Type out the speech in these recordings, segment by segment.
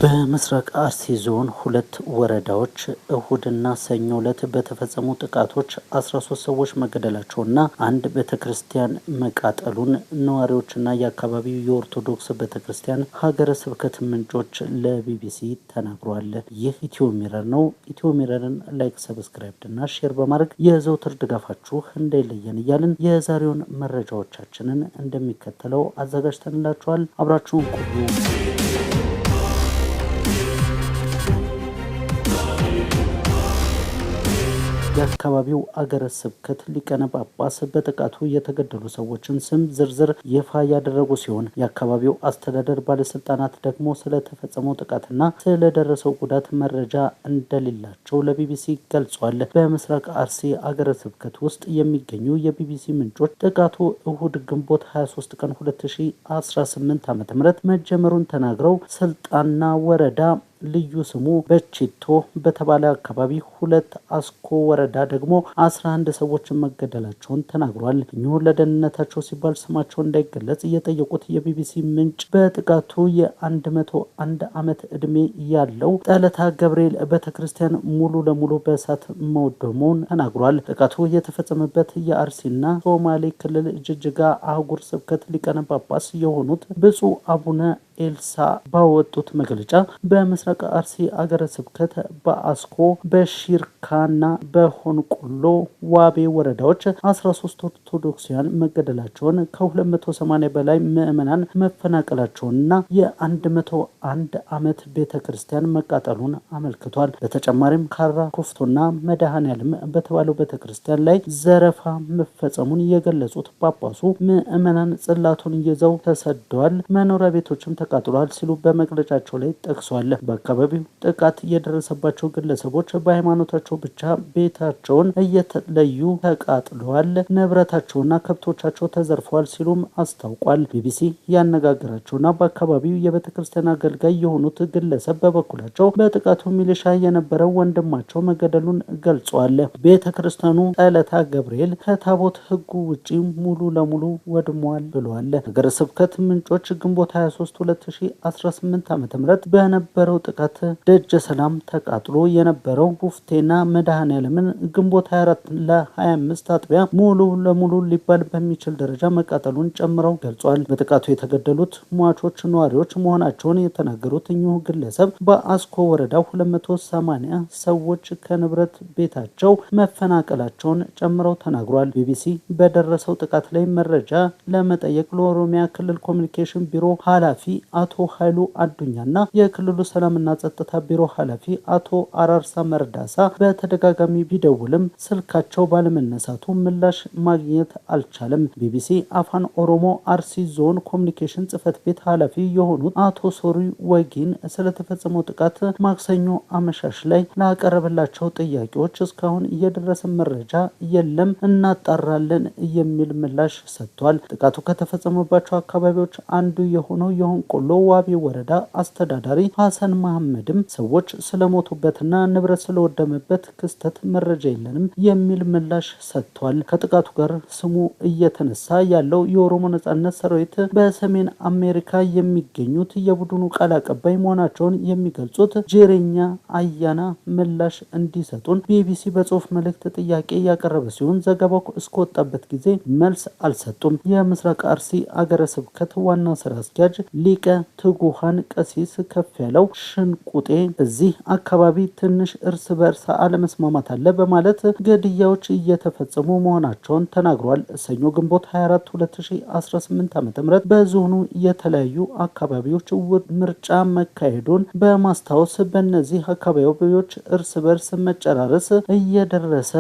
በምስራቅ አርሲ ዞን ሁለት ወረዳዎች እሁድና ሰኞ ዕለት በተፈጸሙ ጥቃቶች 13 ሰዎች መገደላቸውና አንድ ቤተክርስቲያን መቃጠሉን ነዋሪዎችና የአካባቢው የኦርቶዶክስ ቤተክርስቲያን ሀገረ ስብከት ምንጮች ለቢቢሲ ተናግሯል። ይህ ኢትዮ ሚረር ነው። ኢትዮ ሚረርን like፣ subscribe እና share በማድረግ የዘውትር ድጋፋችሁ እንዳይለየን እያልን የዛሬውን መረጃዎቻችንን እንደሚከተለው አዘጋጅተንላችኋል። አብራችሁን ቆዩ። የአካባቢው አገረ ስብከት ሊቀነ ጳጳስ በጥቃቱ የተገደሉ ሰዎችን ስም ዝርዝር ይፋ ያደረጉ ሲሆን የአካባቢው አስተዳደር ባለስልጣናት ደግሞ ስለተፈጸመው ጥቃትና ስለደረሰው ጉዳት መረጃ እንደሌላቸው ለቢቢሲ ገልጿል። በምስራቅ አርሲ አገረ ስብከት ውስጥ የሚገኙ የቢቢሲ ምንጮች ጥቃቱ እሁድ ግንቦት 23 ቀን 2018 ዓ.ም መጀመሩን ተናግረው ስልጣና ወረዳ ልዩ ስሙ በቺቶ በተባለ አካባቢ ሁለት፣ አስኮ ወረዳ ደግሞ 11 ሰዎችን መገደላቸውን ተናግሯል። እኚሁ ለደህንነታቸው ሲባል ስማቸው እንዳይገለጽ የጠየቁት የቢቢሲ ምንጭ በጥቃቱ የ101 ዓመት ዕድሜ ያለው ጠለታ ገብርኤል ቤተክርስቲያን ሙሉ ለሙሉ በእሳት መውደሙን ተናግሯል። ጥቃቱ የተፈጸመበት የአርሲና ሶማሌ ክልል ጅጅጋ አህጉር ስብከት ሊቀነ ጳጳስ የሆኑት ብፁዕ አቡነ ኤልሳ ባወጡት መግለጫ በምስራቅ አርሲ አገረ ስብከት በአስኮ፣ በሺርካና በሆንቆሎ ዋቤ ወረዳዎች 13 ኦርቶዶክሳውያን መገደላቸውን፣ ከ280 በላይ ምዕመናን መፈናቀላቸውንና የ101 ዓመት ቤተ ክርስቲያን መቃጠሉን አመልክቷል። በተጨማሪም ካራ ኮፍቶና መድኃኔዓለም በተባለው ቤተ ክርስቲያን ላይ ዘረፋ መፈጸሙን የገለጹት ጳጳሱ ምዕመናን ጽላቱን ይዘው ተሰደዋል፣ መኖሪያ ቤቶችም ተቃጥሏል ሲሉ በመግለጫቸው ላይ ጠቅሷል። በአካባቢው ጥቃት የደረሰባቸው ግለሰቦች በሃይማኖታቸው ብቻ ቤታቸውን እየተለዩ ተቃጥለዋል፣ ንብረታቸውና ከብቶቻቸው ተዘርፈዋል ሲሉም አስታውቋል። ቢቢሲ ያነጋገራቸውና በአካባቢው የቤተክርስቲያን አገልጋይ የሆኑት ግለሰብ በበኩላቸው በጥቃቱ ሚሊሻ የነበረው ወንድማቸው መገደሉን ገልጿል። ቤተክርስቲያኑ ጠለታ ገብርኤል ከታቦት ሕጉ ውጪ ሙሉ ለሙሉ ወድሟል ብሏል። ሀገረ ስብከት ምንጮች ግንቦት 23 2018 ዓ.ም በነበረው ጥቃት ደጀ ሰላም ተቃጥሎ የነበረው ኩፍቴና መድኃኔዓለምን ግንቦት 24 ለ25 አጥቢያ ሙሉ ለሙሉ ሊባል በሚችል ደረጃ መቃጠሉን ጨምረው ገልጿል። በጥቃቱ የተገደሉት ሟቾች ነዋሪዎች መሆናቸውን የተናገሩት እኚሁ ግለሰብ በአስኮ ወረዳ 280 ሰዎች ከንብረት ቤታቸው መፈናቀላቸውን ጨምረው ተናግሯል። ቢቢሲ በደረሰው ጥቃት ላይ መረጃ ለመጠየቅ ለኦሮሚያ ክልል ኮሚኒኬሽን ቢሮ ኃላፊ አቶ ኃይሉ አዱኛና የክልሉ ሰላምና ጸጥታ ቢሮ ኃላፊ አቶ አራርሳ መርዳሳ በተደጋጋሚ ቢደውልም ስልካቸው ባለመነሳቱ ምላሽ ማግኘት አልቻለም። ቢቢሲ አፋን ኦሮሞ አርሲ ዞን ኮሚኒኬሽን ጽሕፈት ቤት ኃላፊ የሆኑት አቶ ሶሪ ወጊን ስለተፈጸመው ጥቃት ማክሰኞ አመሻሽ ላይ ላቀረበላቸው ጥያቄዎች እስካሁን የደረሰ መረጃ የለም፣ እናጣራለን የሚል ምላሽ ሰጥቷል። ጥቃቱ ከተፈጸመባቸው አካባቢዎች አንዱ የሆነው የሆንቆሎ ዋቢ ወረዳ አስተዳዳሪ ሀሰን መሐመድም ሰዎች ስለሞቱበትና ንብረት ስለወደመበት ክስተት መረጃ የለንም የሚል ምላሽ ሰጥቷል። ከጥቃቱ ጋር ስሙ እየተነሳ ያለው የኦሮሞ ነጻነት ሰራዊት በሰሜን አሜሪካ የሚገኙት የቡድኑ ቃል አቀባይ መሆናቸውን የሚገልጹት ጄሬኛ አያና ምላሽ እንዲሰጡን ቢቢሲ በጽሁፍ መልእክት ጥያቄ ያቀረበ ሲሆን ዘገባው እስከወጣበት ጊዜ መልስ አልሰጡም። የምስራቅ አርሲ አገረ ስብከት ዋና ስራ አስኪያጅ ሊቀ ትጉሃን ቀሲስ ከፍ ያለው ሽንቁጤ እዚህ አካባቢ ትንሽ እርስ በእርስ አለመስማማት አለ በማለት ግድያዎች እየተፈጸሙ መሆናቸውን ተናግሯል። ሰኞ ግንቦት 24 2018 ዓ.ም በዞኑ የተለያዩ አካባቢዎች ምርጫ መካሄዱን በማስታወስ በእነዚህ አካባቢዎች እርስ በርስ መጨራረስ እየደረሰ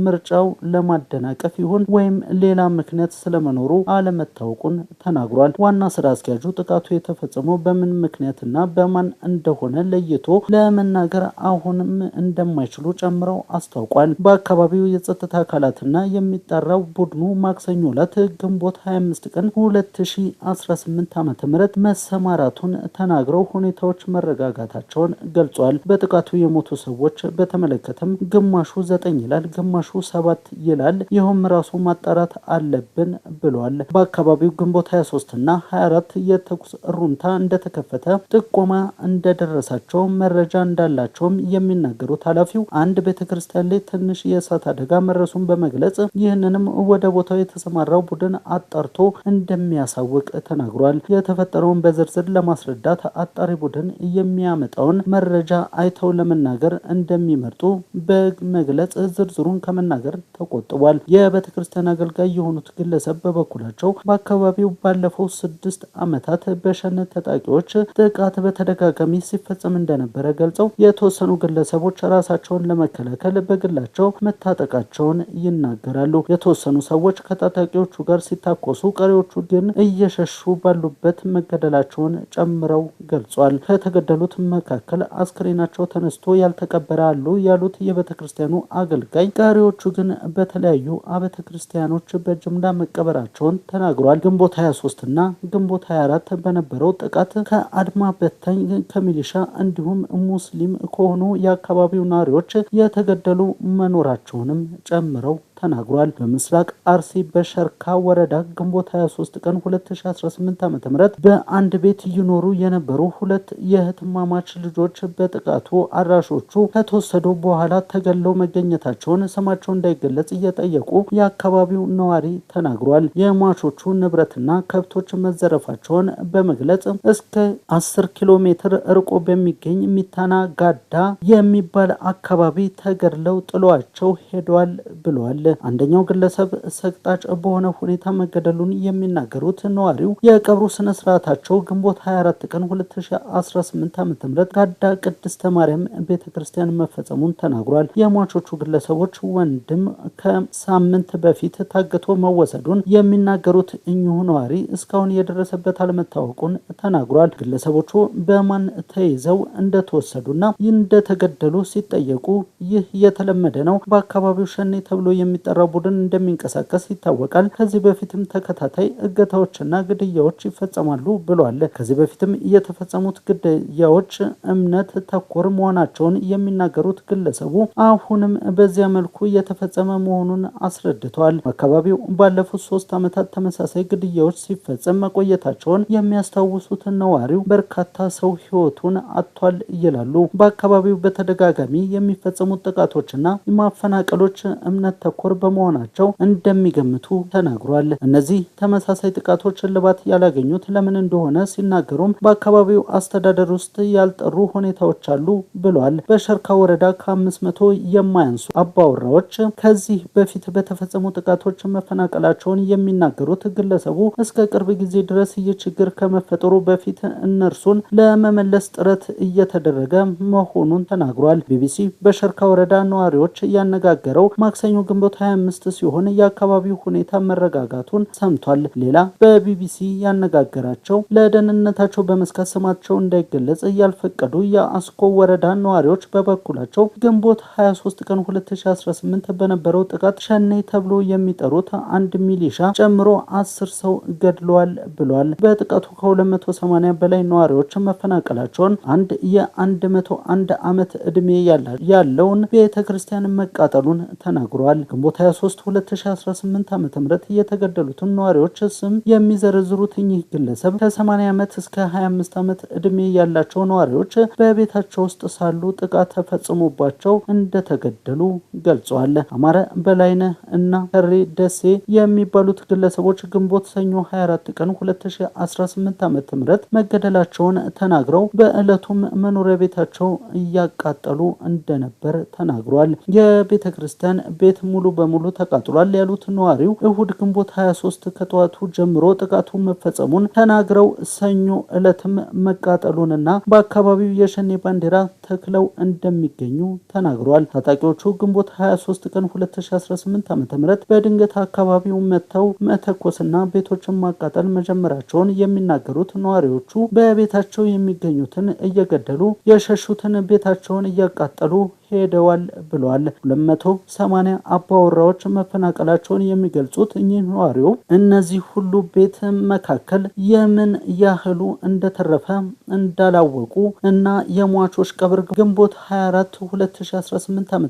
ምርጫው ለማደናቀፍ ይሁን ወይም ሌላ ምክንያት ስለመኖሩ አለመታወቁን ተናግሯል። ዋና ስራ አስኪያጁ ጥቃቱ የተፈጸመው በምን ምክንያትና በማን እንደሆነ ለይቶ ለመናገር አሁንም እንደማይችሉ ጨምረው አስታውቋል። በአካባቢው የጸጥታ አካላትና የሚጠራው ቡድኑ ማክሰኞ ዕለት ግንቦት 25 ቀን 2018 ዓ.ም መሰማራቱን ተናግረው ሁኔታዎች መረጋጋታቸውን ገልጿል። በጥቃቱ የሞቱ ሰዎች በተመለከተም ግማሹ 9 ይላል፣ ግማሹ 7 ይላል። ይኸውም ራሱ ማጣራት አለብን ብሏል። በአካባቢው ግንቦት 23 እና 24 የተኩስ እሩምታ ሩምታ እንደተከፈተ ጥቆማ እንደደረሳቸው መረጃ እንዳላቸውም የሚናገሩት ኃላፊው አንድ ቤተክርስቲያን ላይ ትንሽ የእሳት አደጋ መድረሱን በመግለጽ ይህንንም ወደ ቦታው የተሰማራው ቡድን አጣርቶ እንደሚያሳውቅ ተናግሯል። የተፈጠረውን በዝርዝር ለማስረዳት አጣሪ ቡድን የሚያመጣውን መረጃ አይተው ለመናገር እንደሚመርጡ በመግለጽ ዝርዝሩን ከመናገር ተቆጥቧል። የቤተክርስቲያን አገልጋይ የሆኑት ግለሰብ በበኩላቸው በአካባቢው ባለፈው 6 ዓመታት በሸነ ታጣቂዎች ጥቃት በተደጋጋሚ ሲፈጸም እንደነበረ ገልጸው የተወሰኑ ግለሰቦች ራሳቸውን ለመከላከል በግላቸው መታጠቃቸውን ይናገራሉ። የተወሰኑ ሰዎች ከታጣቂዎቹ ጋር ሲታኮሱ፣ ቀሪዎቹ ግን እየሸሹ ባሉበት መገደላቸውን ጨምረው ገልጿል። ከተገደሉት መካከል አስክሬናቸው ተነስቶ ያልተቀበረ አሉ ያሉት የቤተክርስቲያኑ አገልጋይ፣ ቀሪዎቹ ግን በተለያዩ አብያተ ክርስቲያኖች በጅምላ መቀበራቸውን ተናግሯል። ግንቦት 23 እና ግንቦት 24 በነበረው ጥቃት ከአድማ በታኝ፣ ከሚሊሻ እንዲሁም ሙስሊም ከሆኑ የአካባቢው ነዋሪዎች የተገደሉ መኖራቸውንም ጨምረው ተናግሯል። በምስራቅ አርሲ በሸርካ ወረዳ ግንቦት 23 ቀን 2018 ዓ.ም በአንድ ቤት ይኖሩ የነበሩ 2 የእህትማማች ልጆች በጥቃቱ አድራሾቹ ከተወሰዱ በኋላ ተገድለው መገኘታቸውን ስማቸው እንዳይገለጽ እየጠየቁ የአካባቢው ነዋሪ ተናግሯል። የሟቾቹ ንብረትና ከብቶች መዘረፋቸውን በመግለጽ እስከ 10 ኪሎ ሜትር ርቆ በሚገኝ ሚታና ጋዳ የሚባል አካባቢ ተገድለው ጥሏቸው ሄደዋል ብለዋል። አንደኛው ግለሰብ ሰቅጣጭ በሆነ ሁኔታ መገደሉን የሚናገሩት ነዋሪው የቀብሩ ስነ ስርዓታቸው ግንቦት 24 ቀን 2018 ዓ.ም ጋዳ ቅድስተ ማርያም ቤተክርስቲያን መፈጸሙን ተናግሯል። የሟቾቹ ግለሰቦች ወንድም ከሳምንት በፊት ታግቶ መወሰዱን የሚናገሩት እኚሁ ነዋሪ እስካሁን የደረሰበት አለመታወቁን ተናግሯል። ግለሰቦቹ በማን ተይዘው እንደተወሰዱና እንደተገደሉ ሲጠየቁ ይህ የተለመደ ነው፣ በአካባቢው ሸኔ ተብሎ የሚጠራው ቡድን እንደሚንቀሳቀስ ይታወቃል። ከዚህ በፊትም ተከታታይ እገታዎችና ግድያዎች ይፈጸማሉ ብሏል። ከዚህ በፊትም የተፈጸሙት ግድያዎች እምነት ተኮር መሆናቸውን የሚናገሩት ግለሰቡ አሁንም በዚያ መልኩ የተፈጸመ መሆኑን አስረድተዋል። አካባቢው ባለፉት 3 ዓመታት ተመሳሳይ ግድያዎች ሲፈጸም መቆየታቸውን የሚያስታውሱት ነዋሪው በርካታ ሰው ሕይወቱን አጥቷል ይላሉ። በአካባቢው በተደጋጋሚ የሚፈጸሙት ጥቃቶችና ማፈናቀሎች እምነት ተኮር በመሆናቸው እንደሚገምቱ ተናግሯል። እነዚህ ተመሳሳይ ጥቃቶች እልባት ያላገኙት ለምን እንደሆነ ሲናገሩም በአካባቢው አስተዳደር ውስጥ ያልጠሩ ሁኔታዎች አሉ ብሏል። በሸርካ ወረዳ ከ500 የማያንሱ አባወራዎች ከዚህ በፊት በተፈጸሙ ጥቃቶች መፈናቀላቸውን የሚናገሩት ግለሰቡ እስከ ቅርብ ጊዜ ድረስ ይህ ችግር ከመፈጠሩ በፊት እነርሱን ለመመለስ ጥረት እየተደረገ መሆኑን ተናግሯል። ቢቢሲ በሸርካ ወረዳ ነዋሪዎች ያነጋገረው ማክሰኞ ግንቦት 25 ሲሆን የአካባቢው ሁኔታ መረጋጋቱን ሰምቷል። ሌላ በቢቢሲ ያነጋገራቸው ለደህንነታቸው በመስጋት ስማቸው እንዳይገለጽ ያልፈቀዱ የአስኮ ወረዳ ነዋሪዎች በበኩላቸው ግንቦት 23 ቀን 2018 በነበረው ጥቃት ሸኔ ተብሎ የሚጠሩት አንድ ሚሊሻ ጨምሮ 10 ሰው ገድለዋል ብሏል። በጥቃቱ ከ280 በላይ ነዋሪዎች መፈናቀላቸውን፣ አንድ የ101 ዓመት ዕድሜ ያለውን ቤተክርስቲያን መቃጠሉን ተናግሯል። ግንቦት 23 2018 ዓ.ም የተገደሉትን ነዋሪዎች ስም የሚዘረዝሩት እኚህ ግለሰብ ከ80 ዓመት እስከ 25 ዓመት ዕድሜ ያላቸው ነዋሪዎች በቤታቸው ውስጥ ሳሉ ጥቃት ተፈጽሞባቸው እንደተገደሉ ገልጸዋል። አማረ በላይነህ እና ከሬ ደሴ የሚባሉት ግለሰቦች ግንቦት ሰኞ 24 ቀን 2018 ዓ.ም መገደላቸውን ተናግረው በዕለቱም መኖሪያ ቤታቸው እያቃጠሉ እንደነበር ተናግሯል። የቤተክርስቲያን ቤት ሙሉ በሙሉ ተቃጥሏል ያሉት ነዋሪው እሁድ ግንቦት 23 ከጠዋቱ ጀምሮ ጥቃቱ መፈጸሙን ተናግረው ሰኞ ዕለትም መቃጠሉንና በአካባቢው የሸኔ ባንዲራ ተክለው እንደሚገኙ ተናግሯል። ታጣቂዎቹ ግንቦት 23 ቀን 2018 ዓ.ም በድንገት አካባቢው መጥተው መተኮስና ቤቶችን ማቃጠል መጀመራቸውን የሚናገሩት ነዋሪዎቹ በቤታቸው የሚገኙትን እየገደሉ የሸሹትን ቤታቸውን እያቃጠሉ ሄደዋል ብለዋል። 280 አባወራዎች መፈናቀላቸውን የሚገልጹት እኚህ ነዋሪው እነዚህ ሁሉ ቤት መካከል የምን ያህሉ እንደተረፈ እንዳላወቁ እና የሟቾች ቀብር ግንቦት 24 2018 ዓ.ም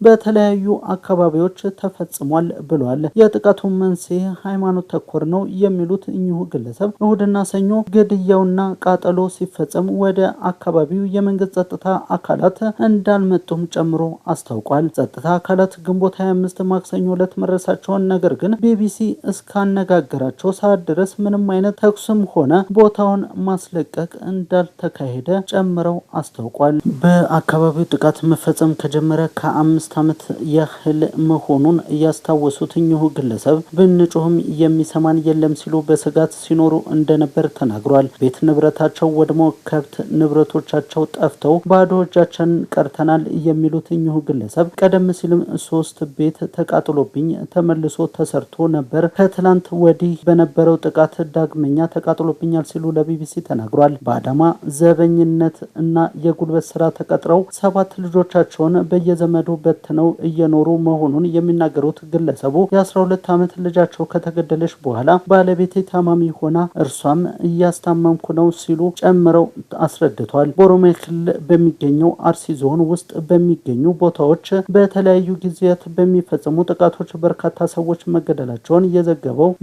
በተለያዩ አካባቢዎች ተፈጽሟል ብለዋል። የጥቃቱ መንስኤ ሃይማኖት ተኮር ነው የሚሉት እኚሁ ግለሰብ እሁድና ሰኞ ግድያውና ቃጠሎ ሲፈጸም ወደ አካባቢው የመንግስት ጸጥታ አካላት እንዳልመጡም ጨምሮ አስታውቋል። ጸጥታ አካላት ግንቦት 25 ማክሰኞ ዕለት መድረሳቸውን፣ ነገር ግን ቢቢሲ እስካነጋገራቸው ሰዓት ድረስ ምንም አይነት ተኩስም ሆነ ቦታውን ማስለቀቅ እንዳልተካሄደ ጨምረው አስታውቋል። በአካባቢው ጥቃት መፈጸም ከጀመረ ከ5 ዓመት ያህል መሆኑን ያስታወሱት እኚሁ ግለሰብ ብንጮህም የሚሰማን የለም ሲሉ በስጋት ሲኖሩ እንደነበር ተናግሯል። ቤት ንብረታቸው ወድሞ ከብት ንብረቶቻቸው ጠፍተው ባዶ እጃቸውን ቀርተናል የሚሉት እኚሁ ግለሰብ ቀደም ሲልም 3 ቤት ተቃጥሎብኝ ተመልሶ ተሰርቶ ነበር፣ ከትላንት ወዲህ በነበረው ጥቃት ዳግመኛ ተቃጥሎብኛል ሲሉ ለቢቢሲ ተናግሯል። በአዳማ ዘበኝነት እና የጉልበት ስራ ተቀጥረው 7 ልጆቻቸውን በየዘመዱ በትነው እየኖሩ መሆኑን የሚናገሩት ግለሰቡ የ12 ዓመት ልጃቸው ከተገደለች በኋላ ባለቤቴ ታማሚ ሆና እርሷም እያስታመምኩ ነው ሲሉ ጨምረው አስረድተዋል። በኦሮሚያ ክልል በሚገኘው አርሲ ዞን ውስጥ በሚገኙ ቦታዎች በተለያዩ ጊዜያት በሚፈጸሙ ጥቃቶች በርካታ ሰዎች መገደላቸውን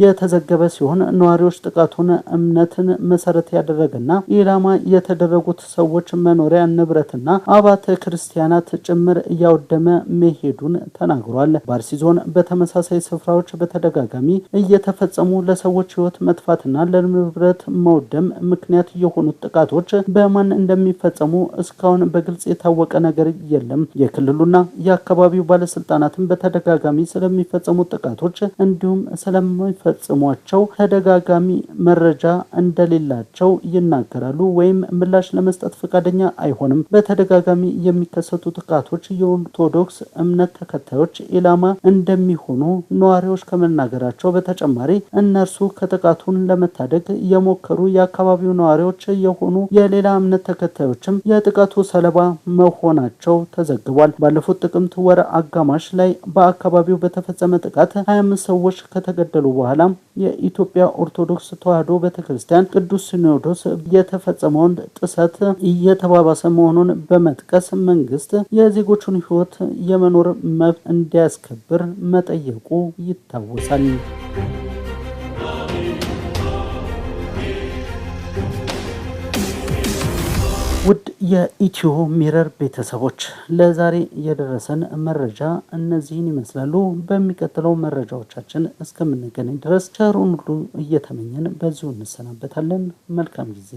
የተዘገበ ሲሆን ነዋሪዎች ጥቃቱን እምነትን መሰረት ያደረገና ኢላማ የተደረጉት ሰዎች መኖሪያ ንብረትና አብያተ ክርስቲያናት ጭምር እያወደመ መሄዱን ተናግሯል። በአርሲ ዞን በተመሳሳይ ስፍራዎች በተደጋጋሚ እየተፈጸሙ ለሰዎች ሕይወት መጥፋትና ለንብረት መውደም ምክንያት የሆኑት ጥቃቶች በማን እንደሚፈጸሙ እስካሁን በግልጽ የታወቀ ነገር የለም። የክልሉና የአካባቢው ባለስልጣናትን በተደጋጋሚ ስለሚፈጸሙ ጥቃቶች እንዲሁም ስለሚፈጽሟቸው ተደጋጋሚ መረጃ እንደሌላቸው ይናገራሉ ወይም ምላሽ ለመስጠት ፈቃደኛ አይሆንም። በተደጋጋሚ የሚከሰቱ ጥቃቶች የኦርቶዶክስ እምነት ተከታዮች ኢላማ እንደሚሆኑ ነዋሪዎች ከመናገራቸው በተጨማሪ እነርሱ ከጥቃቱን ለመታደግ የሞከሩ የአካባቢው ነዋሪዎች የሆኑ የሌላ እምነት ተከታዮችም የጥቃቱ ሰለባ መሆናቸው ተዘግቧል። ባለፉት ጥቅምት ወር አጋማሽ ላይ በአካባቢው በተፈጸመ ጥቃት 25 ሰዎች ከተገደሉ በኋላ የኢትዮጵያ ኦርቶዶክስ ተዋሕዶ ቤተክርስቲያን ቅዱስ ሲኖዶስ የተፈጸመውን ጥሰት እየተባባሰ መሆኑን በመጥቀስ መንግስት የዜጎቹን ሕይወት የመኖር መብት እንዲያስከብር መጠየቁ ይታወሳል። ውድ የኢትዮ ሚረር ቤተሰቦች ለዛሬ የደረሰን መረጃ እነዚህን ይመስላሉ። በሚቀጥለው መረጃዎቻችን እስከምንገናኝ ድረስ ቸሩን ሁሉ እየተመኘን በዚሁ እንሰናበታለን። መልካም ጊዜ።